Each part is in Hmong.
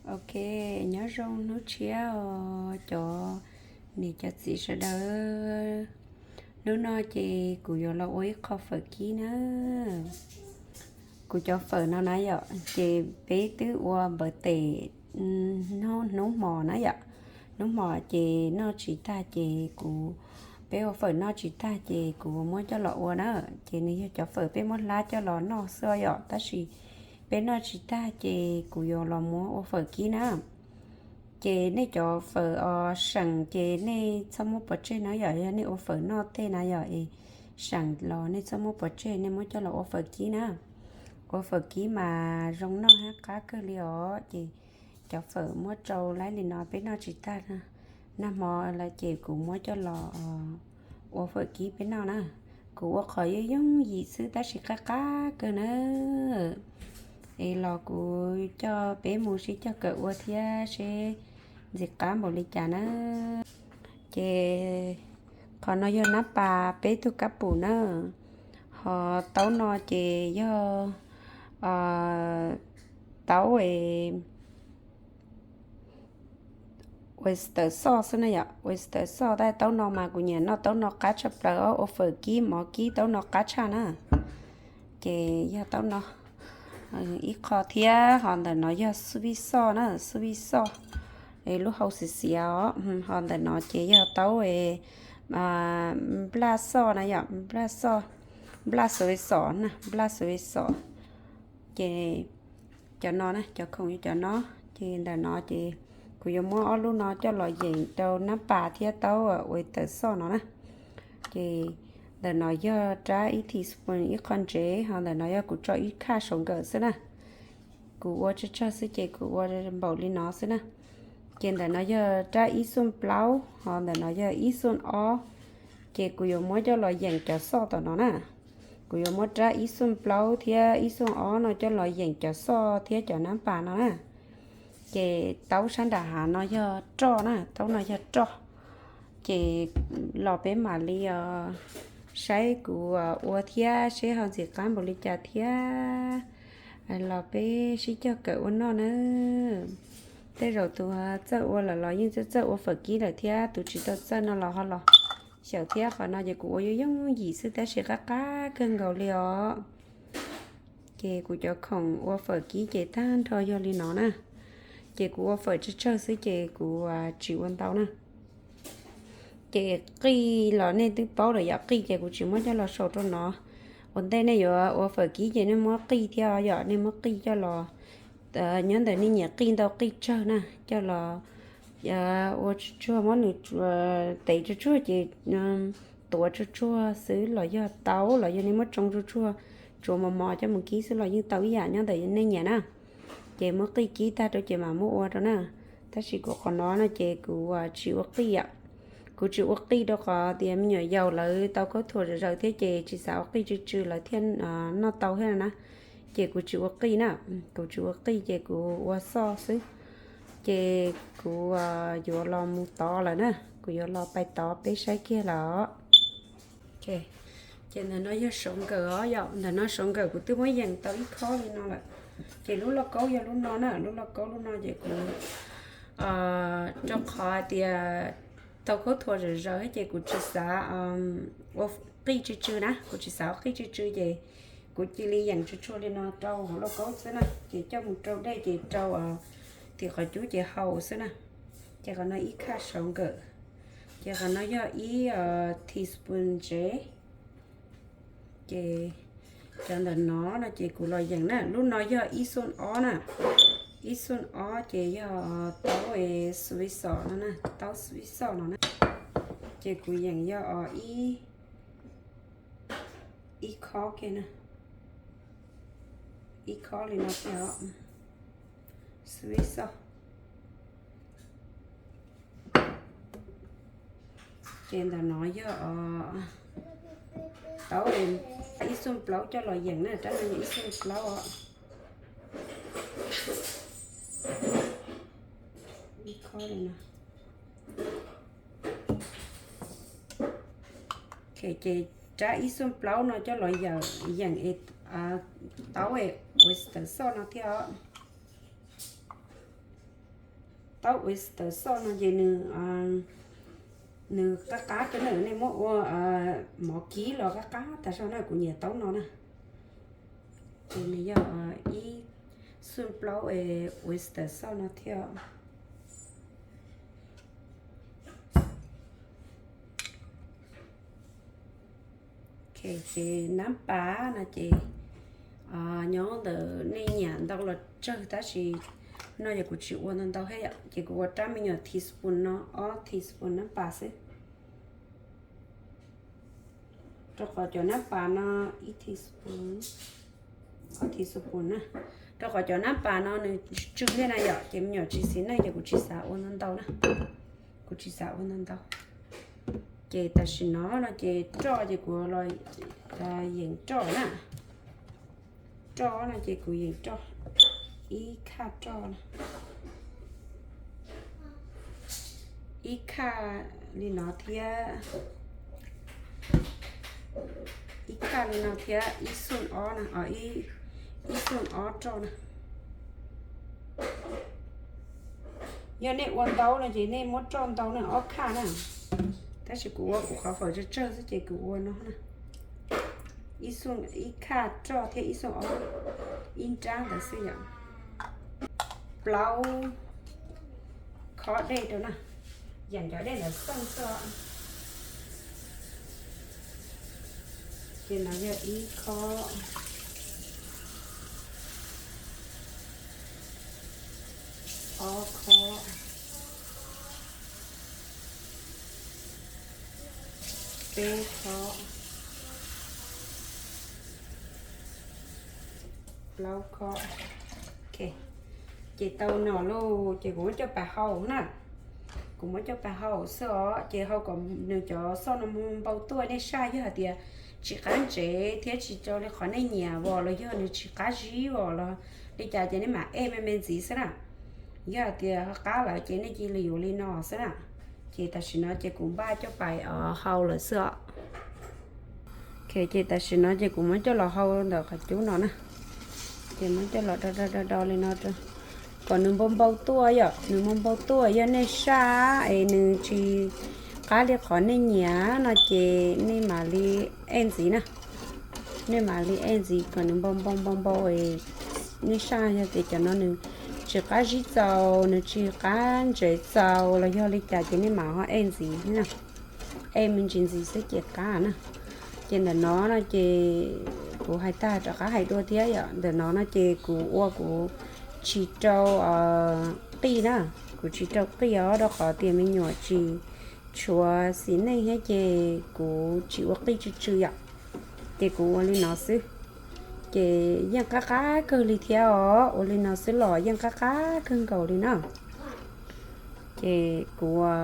Ok, nyob zoo hnub tshiab os cov niam cov txiv sawv daws. Hnub no ces kuv yuav los ua ib qho fawm kib na. Kuv cov fawm no na yom, ces peb twb ua npawv tes hnub hmo na yom. Hnub hmo ces noj tsis tag ces kuv, peb ua fawm noj tsis tag ces kuv muab coj los ua na. Ces nws yog cov fawm peb muab hlab coj los noj xwb yom, tab sis peb noj tsis tag ces kuv yuav los muab ua fawm kib na. Ces nej cov fawm os seem ces nej txhob muab pov tseg na yom, yog nej ua fawm noj tej na yom es seem los nej txhob muab pov tseg, nej muab coj los ua fawm kib na. Ua fawm kib mas zoo noj hab qab kawg li os. Ces cov fawm muab rau laib li no peb noj tsis tag, nag hmo lawm ces kuv muab coj los ua fawm kib peb noj na. Kuv ua qhov yooj yooj yim xwb tab sis qab qab kawg na. Es los kuv coj peb mus sib cog kawm ua thiab seb ntxim qab npaum li cas na. Ces qhov no yog nab pas peb tug kab pum na. Ho taub no ces yog taub oyster xoj xwb na yom, oyster xoj. Tab taub no mas kuv nyiam noj taub no qab tshaj plaws os, ua fawm kib mov kib taub no qab tshaj na. Ces yog taub no ib qho thiab, ho ntawm no yog xub vij xoj na, xub vij xoj, es lub hau xiav xiav os. Ho ntawm no ces yog taub nplaj xoj na yom, nplaj xoj, nplaj xov ve xom na, nplaj xov ve xom. Ces cov no na, cov khoom yog cov no. Ces ntawm no ces kuv yuav muab ob lub no coj los yeem rau nab pas thiab taub oyster xoj no na. Ces ntawm no yog rab ib teaspoon ib qho ntsev, ho ntawm no yog kuv tso ib khaj saum nkawm xwb na. Kuv ua tsawg tsawg xwb ces kuv ua npaum li no xwb na. Ces ntawm no yog rab ib xuj plaub, ho ntawm no yog ib xuj ob. Ces kuv yuav muab coj los yeem cov xoj tom no na. Kuv yuav muab rab ib xuj plaub thiab ib xuj ob no coj los yeem cov xoj thiab cov nab pas no na. Ces taub sab nram hav no yog roj na, taub no yog roj. Ces los peb mam li saib kuv ua thiab seb ho ntxim qab npaum li cas thiab. Los peb sib cog kawm ua noj na. Tej zaum tus txawj ua lawm los yeej txawj txawj ua fawm kib lawm thiab, tus tsis tau txawj no los ho los xyaum thiab. Qhov no ces kuv ua yooj yooj yim xwb tab sis qab qab kawg nkaus li os. Ces kuv cov khoom ua fawm kib ces tag nrho yog li no na. Ces kuv ua fawm tsawg tsawg xwb ces kuv tsis ua ntau na. Ces qij los nej twb paub lawm yom, qij ces kuv tsis muab coj los sau rau no. Ua ntej nej yuav ua fawm kib ces nej muab qij thiab yom, nej muab qij coj los, nyob ntawm nej nyiam qij ntau qij tsawg na, coj los ua tsuag tsuag, muab nws tev tsuag tsuag ces tuav tsuag tsuag xwb los yog tau, los yog nej muab tsoo tsuag tsuag, tsuav mos mos coj mus kib xwb los yeej tau ib yam nyob ntawm nej nyiam na. Ces muab qij kib tag rau ces mam muab ua rau na. Tab sis kuv qhov no no ces kuv tsis ua qij yom. Kuv tsis ua qij rau qhov tias me nyuam yaus lawv tau khaub thuas zom zaws thiab ces tsis xav ua qij tsw tsw lawv thiaj noj tau thiab na. Ces kuv tsis ua qij na, kuv tsis ua qij ces kuv ua xoj xwb. Ces kuv yuav los mus tod lawm na, kuv yuav los pais tod peb saib kiag lawm. Ces ntawm no yog saum nkawm os yom, ntawm no saum nkawm kuv twb muab yeem tau ib khob li no lawm. Ces lub lauj kaub yog lub no na, lub lauj kaub lub no ces kuv rau qhov hais tias tau khaub thuas zom zaws ces kuv tsis xav ua qij tsw tsw na, kuv tsis xav ua qij tsw tsw ces kuv cia li yeem tsuag tsuag li no rau hauv lauj kaub xwb na, ces coj mus rau dej ces rau tim qhov cub ces haus xwb na. Ces qhov no ib khaj saum nkawm, ces qhov no yog ib teaspoon ntsev. Ces cov ntawm no no ces kuv los yeem na, lub no yog ib xuj ob na, ib xuj ob ces yog taub sweet sauce no na, taub sweet sauce no na. Ces kuv yeem yog ib, ib khob kiag na, ib khob li no kiag os, sweet sauce. Ces ntawm no yog taub, ib xuj plaub coj los yeem na, rab no yog ib xuj plaub os. Ces rab ib xuj plaub no coj los yeem taub oyster sauce no thiab os. Taub oyster sauce no ces nws, nws qab qab kawg na, nej muab ua mov kib los qab qab tag zog na, kuv nyiam taub no na. Ces nws yog ib xuj plaub oyster sauce no thiab. Ces nab pas no ces nyob ntawm nej nyiam ntau los tsawg tab sis no yog kuv tsis ua ntau ntau thiab yom, ces kuv ua rab me nyuam teaspoon no, ob teaspoon nab pas xwb. Rau qhov cov nab pas no ib teaspoon, ob teaspoon na. Rau qhov cov nab pas no nws tsw thiab na yom, ces me nyuam tsis xis neej ces kuv tsis xav ua ntau ntau na. Kuv tsis xav ua ntau ntau. Ces tam sim no no ces roj ces kuv los yeem roj na. Roj no ces kuv yeem roj ib khaj roj na. Ib khaj li no thiab, ib khaj li no thiab ib xuj ob na, ib xuj ob roj na. Yog nej ua ntau no ces nej muab roj ntau na, ob khaj na. Tab sis kuv ua kuv qhov fawm tsawg tsawg xwb ces kuv ua no na. Ib khaj roj thiab ib xuj ob, ib nrab ntawd xwb yom. Plaub khob dej rau na, yam cov dej ntawd xeej xwb. Ces no yog ib khob, ob khob, peb khob, plaub khob. Ces tau no lauj, ces kuv muab coj pas hau na. Kuv muab coj pas hau xwb os, ces hau kom nws cov xoj no npau tuaj nej saj, yog hais tias tsis qab ntsev thiab tsis raws li qhov nej nyiam os los yog nws tsis qab zib os los li cas ces nej mam ej me me ntxiv xwb na. Yog hais tias qab lawm ces nej cia li yuav li no xwb na. Ces tam sim no ces kuv npaj coj pas hau lawm xwb os. Ces tam sim no ces kuv muab coj los hau ntawm qhov cub no na. Ces muab coj los do do do do li no kom nws npau npau tuaj yom, nws npau npau tuaj. Yog nej saj es nws tsis qab li qhov nej nyiam no ces nej mam li ej ntxiv na. Nej mam li ej ntxiv kom nws npau npau npau npau. Nej saj yog tias cov no nws tsis qab zib txaus, nws tsis qab ntsev txaus los yog li cas ces nej mam ho ej ntxiv na. Ej me ntsis ntxiv xwb ces qab na. Ces ntawm no no ces kuv hais tag rov qab hais dua thiab yom. Ntawm no no ces kuv ua kuv tsis rau qij na, kuv tsis rau qij os, rau qhov tias me nyuam tsis tshuav xis neej thiab ces kuv tsis ua qij tsw tsw yom. Ces kuv ua li no xwb. Ces yeej qab qab kawg li thiab os, ua li no xwb los yeej qab qab kawg nkaus li na. Ces kuv ua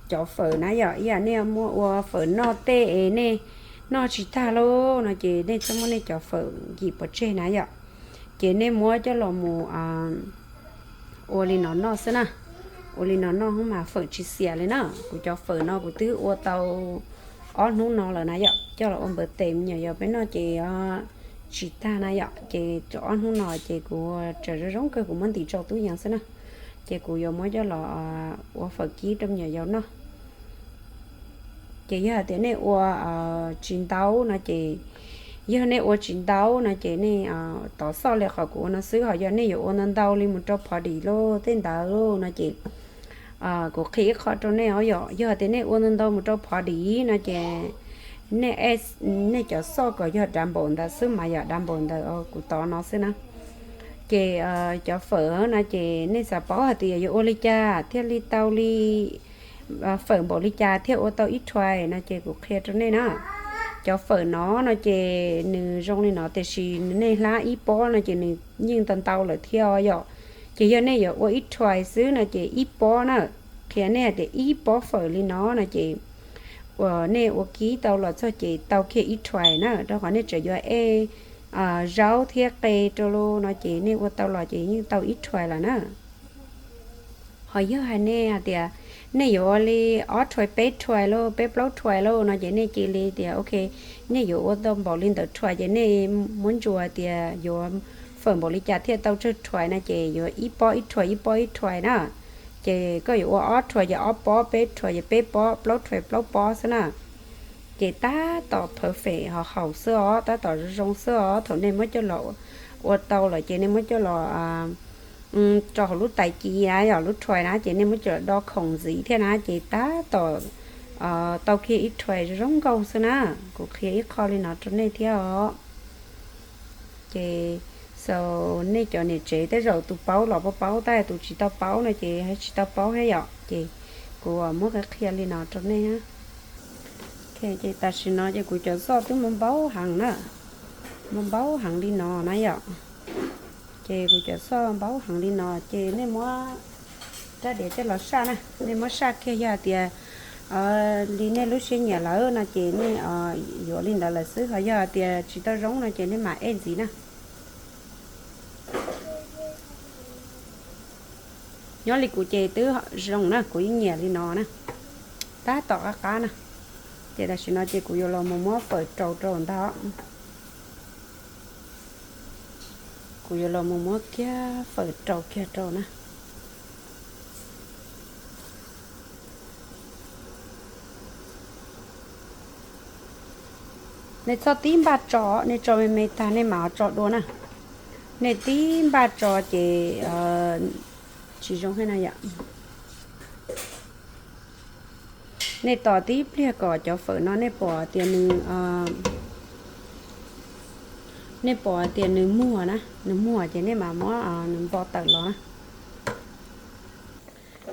cov fawm na yom, ib yam nej muab ua fawm noj tej es nej noj tsis tag lauj no ces nej txhob muab nej cov fawm nkim pov tseg na yom. Ces nej muab coj los mus ua li no noj xwb na. Ua li no noj mas fawm tsis xiam li na. Kuv cov fawm no kuv twb ua tau ob hnub no lawm na yom, coj los ua npawv tes me nyuam yaus peb noj ces tsis tag na yom. Ces ob hnub no ces kuv tseem zoo zoo kawg kuv muab ntim rau tub yees xwb na. Ces kuv yuav muab coj los ua fawm kib rau me nyuam yaus noj. Ces yog hais tias nej ua tsis ntau no ces, yog nej ua tsis ntau no ces nej tov xoj li qhov kuv ua no xwb, ho yog nej yuav ua ntau ntau li mus rau party lauj tej ntawd no ces kuv qhia ib qho rau nej os yom. Yog hais tias nej ua ntau ntau mus rau party no ces nej, nej cov xoj kom yog dav npaum ntawd xwb mas yom, dav npaum ntawd kuv tov no xwb na. Ces cov fawm no ces nej xav paub hais tias yuav ua li cas thiaj li tau li, fawm npaum li cas thiaj ua tau ib try no ces kuv qhia rau nej na. Cov fawm no no ces nws zoo li no tiam sis nej hlab ib pob no ces nws yeej ntau ntau lawm thiab yom. Ces yog nej yuav ua ib try xwb no ces ib pob na, qhia nej hais tias ib pob fawm li no no ces uas nej ua kib tau los txog ces tau kiag ib try na, rau qhov nej tseem yuav ej zaub thiab qe rau lauj no ces nej ua tau los ces yeej tau ib try lawm na. Ho yog hais nej hais tias nej yuav ua li ob try peb try lauj, peb plaub try lauj no ces nej cia li tias ok, nej yuav ua tau npaum li ntawd try ces nej muab ntsuas tias yuav fawm npaum li cas thiaj tau tsawg try no ces yuav ib pob ib try ib pob ib try na. Ces koj yuav ua ob rhuav ces ob pob, peb rhuav ces peb pob, plaub rhuav plaub pob xwb na. Ces tab tom perfect ho haum xwb os, tab tom zoo zoo xwb os. Thaum nej muab coj los ua tau lawm ces nej muab coj los rau hauv lub tais ci na, yog lub tray na, ces nej muab coj los do khoom ntxiv thiab na, ces tab tom tau kiag ib tray zoo nkauj xwb na. Kuv qhia ib qho li no rau nej thiab os. Ces so nej cov niam tsev tej zaum tus paub los paub paub, tab tus tsis tau paub no ces tsis tau paub thiab yom. Ces kuv muab qhia qhia li no rau nej. Ces tam sim no ces kuv cov xoj twb muaj npaub heev na, muaj npaub heev li no na yom. Ces kuv cov xoj npaub heev li no ces nej muab rab diav coj los saj na, nej muab saj kiag, yog hais tias li nej lub siab nyiam lawm no ces nej yuav li ntawd lawm xwb, ho yog hais tias tsis tau zoo no ces nej mam ej ntxiv na. Nyob li kuv ces twb zoo na, kuv yeej nyiam li no na, tab tom qab qab na. Ces tam sim no ces kuv yuav los mus muab fawm rau rau ntag. Kuv yuav los mus muab kiag fawm rau kiag rau na. Nej txhob tib npaj tso, nej tso me me tag nej mam tso dua na. Nej tib npaj tso ces tsis zoo thiab na yom. Nej tos tib pliag kom cov fawm no nej pom tias nws, nej pom tias nws muag na, nws muag ces nej mam muab nws npo tawm los na.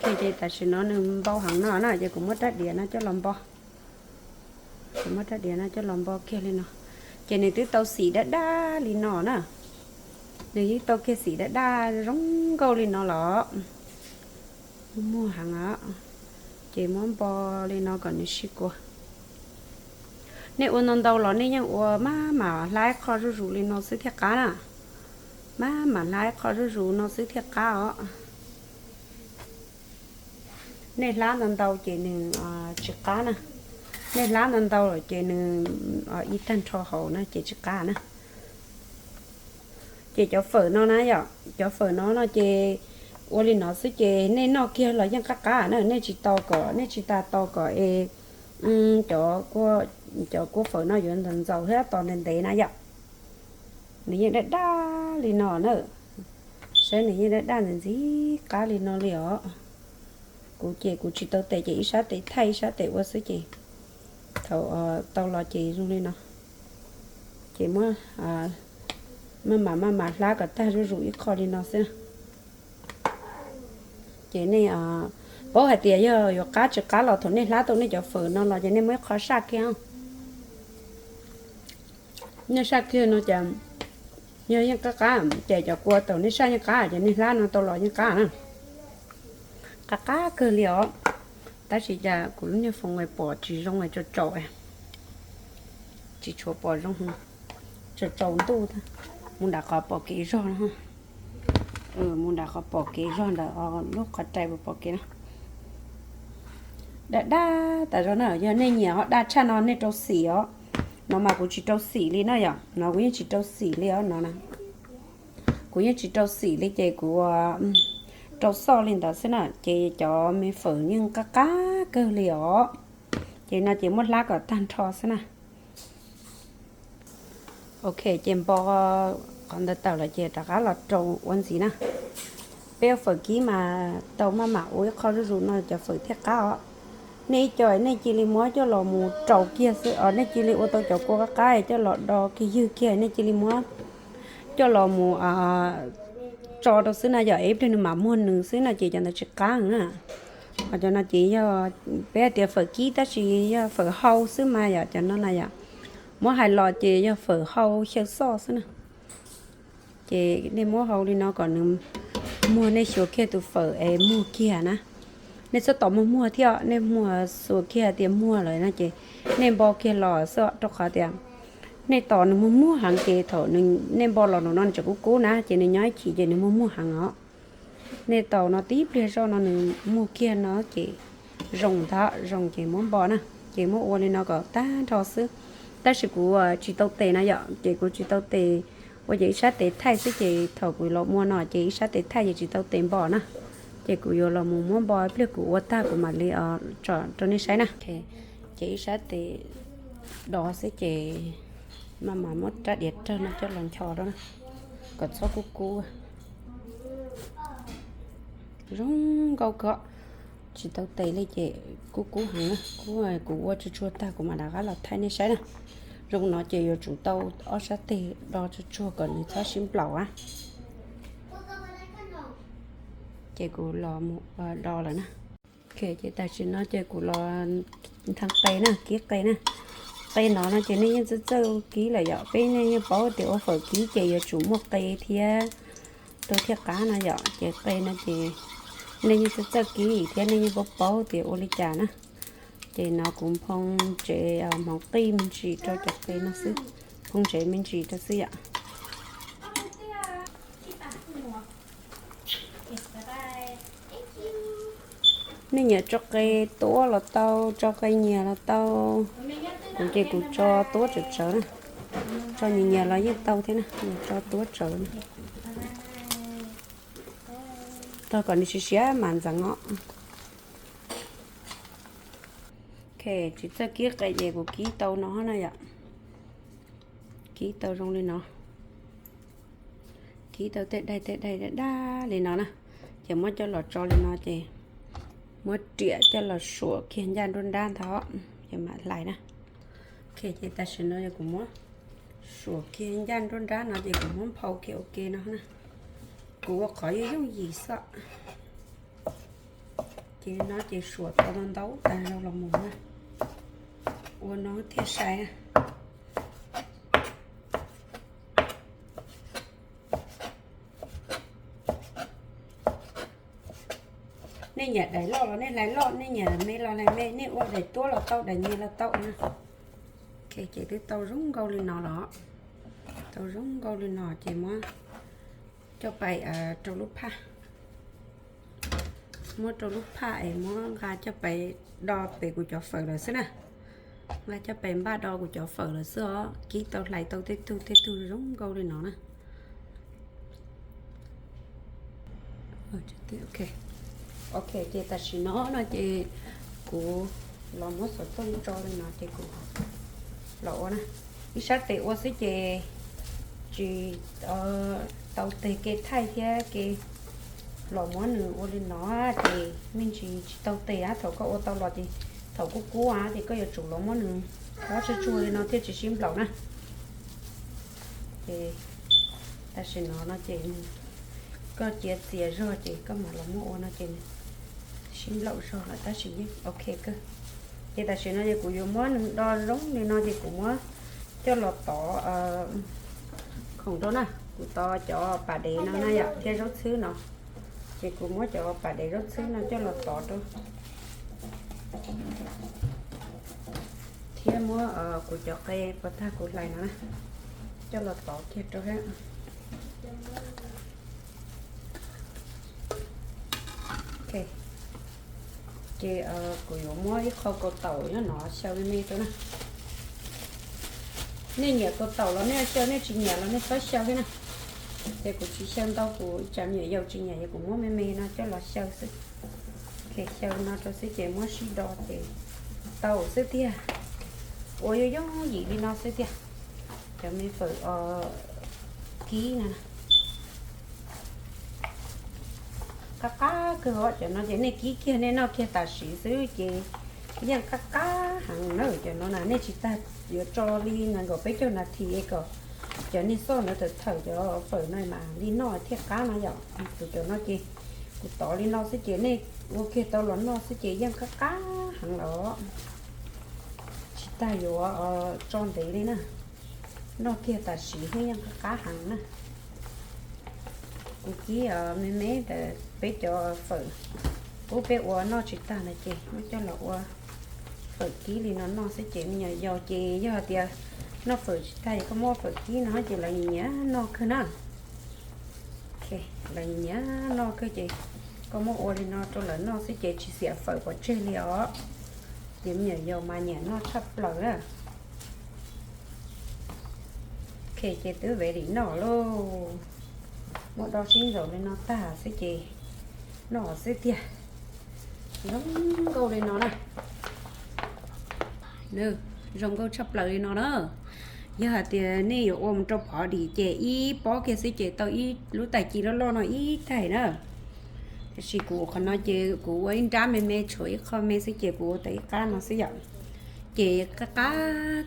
Ces tam sim no nws npau heev no na ces kuv muab rab diav no coj los npo. Kuv muab rab diav no coj los npo kiag li no. Ces nws twb tau xim daj daj li no na. Nws yeej tau kiag xim daj daj zoo nkauj li no los. Muag heev os. Ces muab npo li no kom nws sib kua. Nej ua ntau ntau los nej yeej ua maj mam hlab qhov zuj zus li no xwb thiaj qab na. Maj mam hlab qhov zuj zus no xwb thiaj qab os. Nej hlab ntau ntau ces nws tsis qab na. Nej hlab ntau ntau lawm ces nws ib tag nrho hauv na ces tsis qab na. Ces cov fawm no na yom, cov fawm no no ces ua li no xwb ces nej noj kiag los yeej qab qab na, nej tsis tau kom, nej tsis tas tau kom es cov kua fawm no yuav ntxaus ntxaus thiab tos ntev ntev na yom. Nws yeej daj daj li no na. Saib nws yeej daj daj ntxim ntxim qab li no li os. Kuv ces kuv tsis tau tes ces ib sab tes thaij ib sab tes ua xwb ces thaum tau los ces zoo li no. Ces muab maj mam maj mam hlab kom tag zuj zus ib qho li no xwb. Ces nej paub hais tias yog yuav qab tsis qab los thaum nej hlab tau nej cov fawm no los ces nej muab ib qho saj kiag. Nej saj kiag no ces yog yeej qab qab ces cov kua thaum nej saj yeej qab ces nej hlab no tau los yeej qab na. Qab qab kawg li os. Tab sis cas kuv lub niag foos pom tsis zoo, tsaus tsaus, tsis tshua pom zoo, tsaus tsaus ntuj. Mus nram qhov pom kev zog no, mus nram qhov pom kev zog ntawm lub qhov rai pom kev no. Daj daj tas zog na, yog nej nyiam ho daj tshaj no nej rau xim os. No mas kuv tsis rau xim li na yom, no kuv yeej tsis rau xim li os no na. Kuv yeej tsis rau xim li ces kuv rau xoj li ntawd xwb na, ces cov me fawm yeej qab qab kawg li os. Ces no ces muab hlab kom tag nrho xwb na. Ok, ces npo qhov ntawd tawm lawm ces rov qab los rau ua ntxiv na. Peb ua fawm kib mas tau maj mam ua ib qho zuj zus no cov fawm thiaj qab os. Nej ib co nej cia li muab coj los mus rau kiag xwb os, nej cia li ua tau cov kua qab qab coj los do kiag ywg kiag, nej cia li muab coj los mus tso rau xwb na yom, ib pliag nws mam muag nws xwb no ces cov ntawd tsis qab na. Ho cov no ces yog peb hais tias fawm kib tab sis yog fawm hau xwb mas yom, cov no na yom. Muab hais los ces yog fawm hau xyaw xoj xwb na. Ces nej muab hau li no kom nws muag, nej xyuas kiag tus fawm es muag kiag na. Nej txhob tos muag muag thiab, nej muag xyuas kiag tias muag lawm no ces nej npo kiag los xwb, rau qhov tias nej tos nws muag muag heev ces thaum nej npo los nraum no nws tseem kub kub na, ces nws nyob ib chim ces nws muag muag heev os. Nej tos no tib pliag zoj no nws muag kiag no ces zoo ntag, zoo ces muab npo na. Ces muab ua li no kom tag nrho xwb. Tab sis kuv tsis tau tes na yom, ces kuv tsis tau tes, ua ces ib sab tes thaij xwb ces thaum kuv los muag no ces ib sab tes thaij ces tsis tau tes npo na. Ces kuv yuav los mus muab npo ib pliag kuv ua tag kuv mam li tsom rau nej saib na. Ces ib sab tes do xwb ces maj mam muab rab diav rawg no coj los ncho rau na, kom txhob kub kub. Zoo nkauj kawg, tsis tau tes li ces kub kub heev na. Kub, kuv ua tsuag tsuag tag kuv mam rov qab los thaij nej saib na. Zoo no ces yuav tsum tau ob sab tes do tsuag tsuag kom nws txhob sib nplaum a. Ces kuv los mus do lawm na. Ces tam sim no ces kuv los nthee qe na, kib qe na. Qe no no ces nej yeej txawj txawj kib lawm yom, peb nej yeej paub tias ua fawm kib ces yuav tsum muaj qe thiab rau thiaj qab no yom. Ces qe no ces nej yeej txawj txawj kib thiab nej yeej paub paub tias ua li cas na. Ces no kuv nphoo ntsev hmoov qij me ntsis rau cov qe no xwb, nphoo ntsev me ntsis rau xwb yom. Nej nyiam tso qe tuab los tau, tso qe nyias los tau. Kuv ces kuv tso tuab tsawv tsawv na, tso nyias nyias los yeej tau thiab na, tso tuab tsawv na. Tog kom nws siav siav mas ntxeev os. Tsis txawj kib qe ces kuv kib tau no na yom. Kib tau zoo li no. Kib tau tej daim tej daim daj daj li no na. Ces muab coj los tso li no ces muab riam coj los suam kiag ncaj nruab nrab ntag, ces mam hlais na. Ces tam sim no yog kuv muab suam kiag ncaj nruab nrab no ces kuv muab nphau kiag ua ke no na. Kuv ua qhov yooj yooj yim xwb. Ces no ces suam tau ntau ntau tag zog los mus na. Ua no thiaj sai na. Nej nyiam daim loj los nej hlais loj, nej nyiam me los hlais me, nej ua daim tuab los tau, daim nyias los tau na. Ces twb tau zoo nkauj li no los, tau zoo nkauj li no ces muab coj pais rau lub phaj. Muab rau lub phaj es muab nqa coj pais do pem kuv cov fawm lawm xwb na. Nqa coj pais npaj do kuv cov fawm lawm xwb os. Kib tau hlais tau tej tug tej tug zoo nkauj li no na. Ok, ces tam sim no no ces kuv los muab xov tooj tso li no ces kuv los ua na. Ib sab tes ua xwb ces tsis tau tes ke thaij thiab ke los muab nws ua li no ces me ntsis tsis tau tes. Thaum koj ua tau los ces thaum kub kub ces koj yuav tsum los muab nws rab tsuag tsuag li no thiaj tsis sib nplaum na. Ces tam sim no no ces koj cia txias zog ces koj mam los muab ua no ces sib nplaum zog lawm tab sis yeej ok kawg. Ces tam sim no ces kuv yuav muab nws do zoo li no ces kuv muab coj los tov khoom rau na. Kuv tov cov pas dev no na yom thiab zaub txhwb no. Ces kuv muab cov pas dev zaub txhwb no coj los tov rau thiab muab kuv cov qe puas tag kuv hlais no na coj los tov kiag rau thiab. Ces kuv yuav muab ib qho kaus taum nyob no xyaw me me rau na. Nej nyiam kaus taum los nej xyaw, nej tsis nyiam los nej txhob xyaw thiab na. Ces kuv tsis xyaw ntau, kuv tsam me nyuam yaus tsis nyiam, yog kuv muab me me no coj los xyaw xwb. Xyaw no rau xwb ces muab sib do ces tau xwb tiag. Ua yooj yooj yim li no xwb tiag. Cov me fawm kib no qab qab kawg os. Cov no ces nej kib kiag nej noj kiag tam sim xwb ces yeej qab qab heev na. Cov no na nej tsis tas yuav tso li nees nkaum peb caug nas this es kom cov niag xoj ntawd tawm thawm cov fawm no mas li noj thiaj qab no yom. Tus cov no ces kuv tov li no xwb ces nej ua kiag tau los noj xwb ces yeej qab qab heev los. Tsis tas yuav tso ntev li na. Noj kiag tam sim thiab yeej qab qab heev na. Kuv kib me me ntawm peb cov fawm ub peb ua noj tsis tag no ces muab coj los ua fawm kib li no noj xwb ces me nyuam yaus ces yog hais tias noj fawm tsis tag es koj muab fawm kib no ces lawv nyiam nyiam noj kawg na. Lawv nyiam nyiam noj kawg ces koj muab ua li no rau lawv noj xwb ces tsis xiam fawm pov tseg li os. Ces me nyuam yaus mas nyiam noj tshaj plaws na. Ces twb ready noj lauj. Muab do sib ntsaum li no tag xwb ces Noj xwb tiag, zoo nkauj li no na. Zoo nkauj tshaj plaws li no na. Yog hais tias nej yuav ua mus rau party ces ib pob kiag xwb ces tau ib lub tais ci loj loj no ib taig na. Tiam sis kuv qhov no ces kuv ua ib nrab me me tshuav ib qho me xwb ces kuv ua tau ib qab no xwb yom. Ces qab qab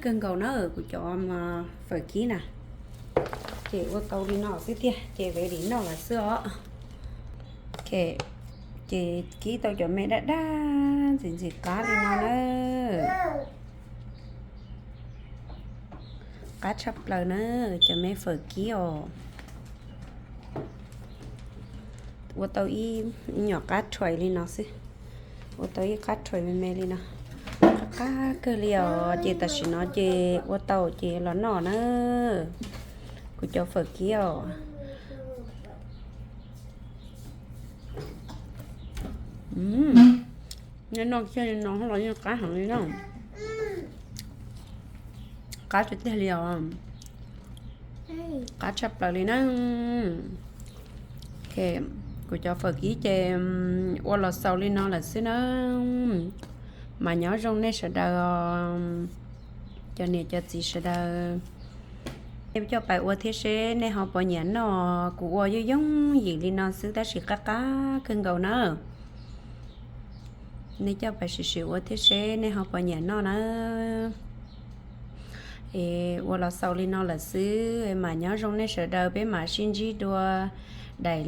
kawg nkaus na kuv cov fawm kib na. Ces ua tau li no xwb tiag ces ready noj lawm xwb os. Ces kib tau cov me daj daj ntxim ntxim qab li no na. Qab tshaj plaws na, cov me fawm kib os. Ua tau ib nyuam qab rhuais li no xwb. Ua tau ib qab rhuais me me li no. Qab qab kawg li os, ces tam sim no ces ua tau ces los noj na. Kuv cov fawm kib os. Noj kiag li no los yeej qab heev li na. Qab tiag tiag li os. Qab tshaj plaws li na. Kuv cov fawm kib ces ua los xaus li no lawm xwb na. Mas nyob zoo nej sawv daws, cov niam cov txiv sawv daws. Nej coj pais ua thiab seb nej ho puas nyiam noj. Kuv ua yooj yooj yim li no xwb tab sis qab qab kawg nkaus na. Nej coj pais sim sim ua thiab seb nej ho puas nyiam noj na. Es ua los xaus li no lawm xwb, mas nyob zoo nej sawv daws, peb mam sib ntsib dua daim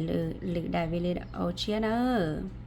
lwm daim video tshiab nawb.